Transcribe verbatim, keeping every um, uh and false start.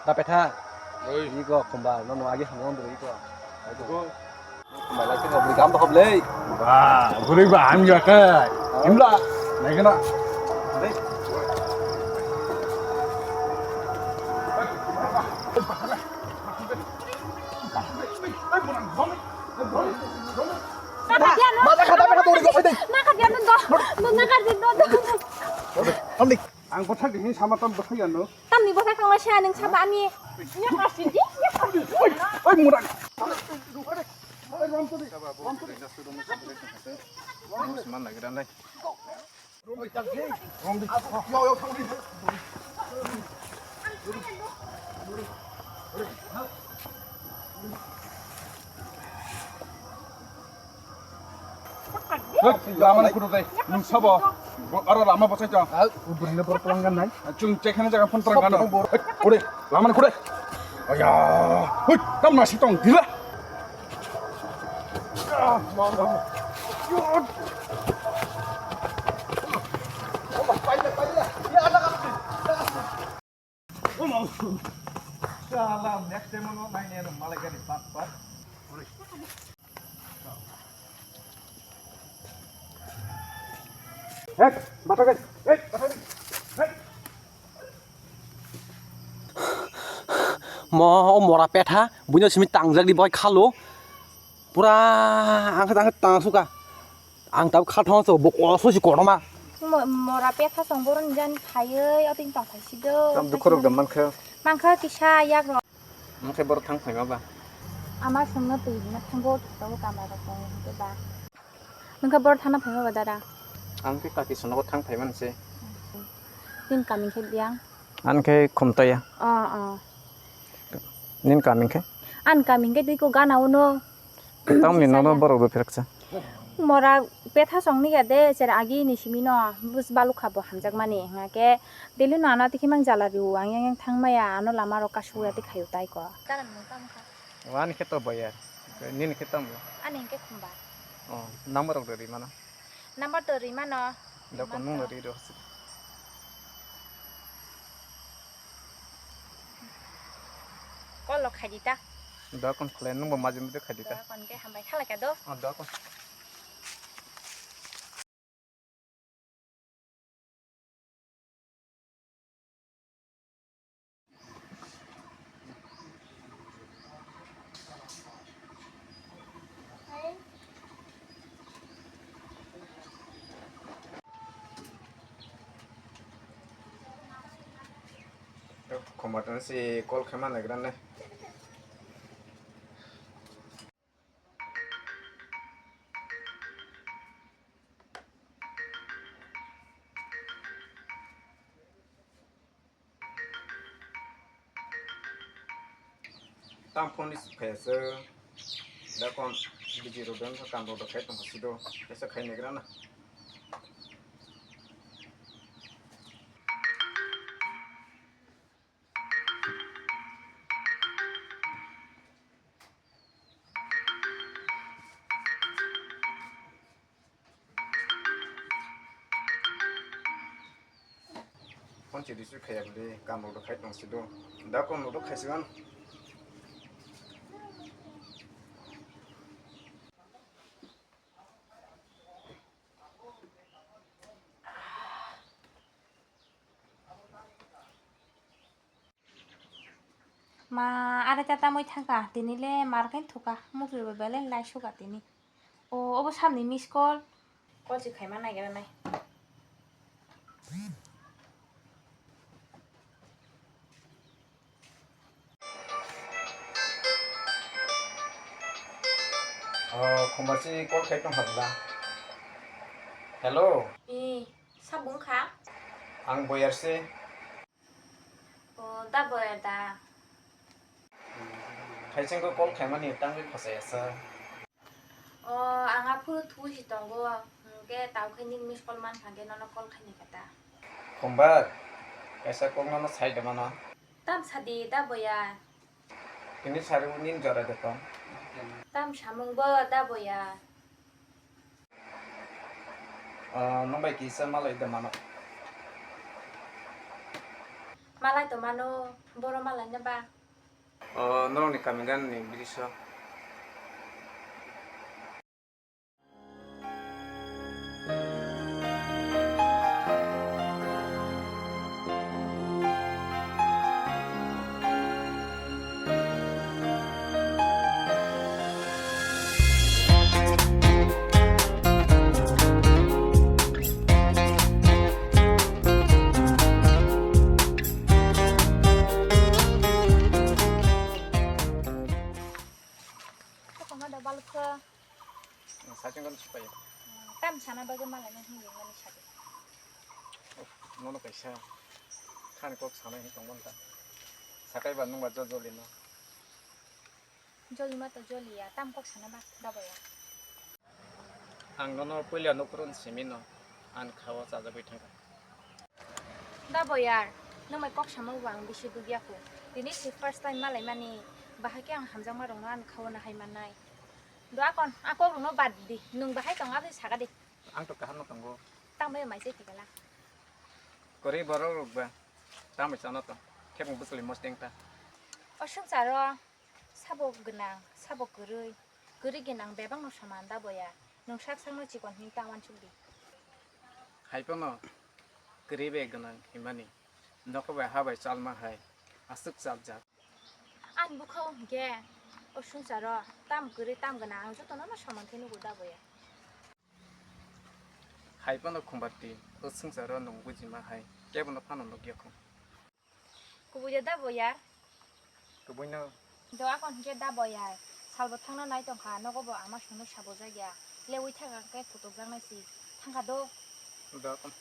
Kapetha. Oi. Iko khumba, no no agi hamon doi iko. Oi. Khumba lai khe bui gam bahab lei. Ba, buri ba ham ya kai. Himla, lai kena. Dei. Mata khata, mata khata, oi dei. Mata khata, no, no, no, no, no, no. Amdi. Ang bwthak di hinwi sama tam bwthak ya no. Tamni bwthak tongma se nung sama ani. Nya kasi di. Oi, oi, mura. Oi, rom to di. Rom to di. Rom to di. Man lagi dan lai. Rom di. Yo, yo, thang di. Hei, lamani kudu dai. Nung sabo. Bo-, aro lama bosai tong. Ah, ubrino bor pelanggan nai. Chung chekhane jaga phone terang kano. Hei, ude, lamani kudu. Aya, hei, tam nasi tong, dila. Ah, mama. Omo, paila, paila. Ya, ada kapten. Ada kapten. Omo. Salam, next time ono naine ano malai gari pat pat. Hek, bata gari. Hek, bata gari. Hek. Mo, o mora petha, buino simi tangjak di boy khalo. Pura ang khe, ang khe tang suka. Ang tab kha thang so bo koso si koroma. Mo-, mora petha song boron jan phaioi, otin tong phai si do. Tam dukhu rok da mankha. Mankha kisa yak ro. Mankha bor thang phaima ba. Ama songno twi na thango to kamera rok tong ba. Mankha bor thana phaima ba dara. Ang khe kaki sono thang phaima se. Tin kaming khe biang. An khe khumtaya. O, o. Nin kaming khe? An kaming khe twi ko gana uno. Tang ni nono borok rw phiraksa. Mora petha song ni ya de, sera agi ni simi no, bus balu kha bo hamjak mani, hingke daily no ano tikhi mang jala riu, ang yang yang thang maya, ano lama rok kasu ya tikhayu tai ko. Wan khe to boyar, nin khe tamo. Ani hingke khumba. O, number rok rw ri mano. Number to ri mano. Dokon nung no ri do. Call lo khai di ta. Dokon khlai nung bo majin de khai di ta. Dokon ke hambai khala ka do. O dokon. Khumbar tong si call khaima naigra nai. Tang phone receive khaiya se, da kon busy rok dang kha, kam rok da khai tong kha sido, kaisa khai naigra na. Phone si receive khaiya bwle, kam rok khai tong sido. Da kon rok khai sigan. Ma, are ta tamoi thangka, tini le mar khe thuka, mukri bo belai lai suka tini. O, obo samni miss call. Call si khaima naigra nai. O, khumbar si call khai tong kha bwla. Hello. I, sa bung kha? Ang boyar se. O, da boyar da. Khaising ko call khaimani tangwi khosai asa. O, ang aphuru thu si tongo, hwnkhe tau khe nini miss call man kha khe nono call khaini kata. Khumbar, kaisa kok nono sai de mano. Tam sadi da boya. Tini sari nini jora de tong. Tam samung bo da boya. Ah, nwng bai kisa malai de mano. Malai to mano, boro malai na ba. O, norokni kami ganani biriso. Kotorma da balukho. Ang sachwng gano swpaiyo. Tam sana bagwi malai nang hinwi mani sadi. Nono kaisa khani kok sanai hin tongmani ta. Sakai ba nungba jol jolino. Jolima to joliya, tam kok sana ba, da boya. Ang nono puila nukrun simino, ang khawa chajagwi thangkha. Da boyar, nwng bai kok sama bo ang bisi dugya kho. Tini si first time malai mani, bahai khe ang hamjakma rokno ang khawa na hai mannai. Do akon, a kok rokno bad di, nwng bahai tong aboni saka di. Ang to kaham no tongo. Tang bai mai se tikala. Kori borok rok ba, tang bai chano to, khe bung bwsali mosteng ta. O swngcharo, sabo gwnang, sabo kwrwi, kwrwi gwnang bebakno soman da boya, nwng sak sakno chikon hwnwi ta uansuk di. Hai phano kwrwi bai gwnang himani, nokhor bai ha bai chalma hai, aswk chaljak. Ani bwkhao hwnkhe o swngcharo tam kwrwi tam gwnang ang jotono no soman khe nugo da boya. Hai phano Khumbarti, o swngcharo nwng bujima hai kebono phano nukya kho. Kubui de da boyar. Kubui no. Do akon hwnkhe da boyar. Salbo thangna nai tongkha, nogo bo ama songno sabo jakya. Lewi thangkha khe kutukjaknai si. Thangkha do. Do akon.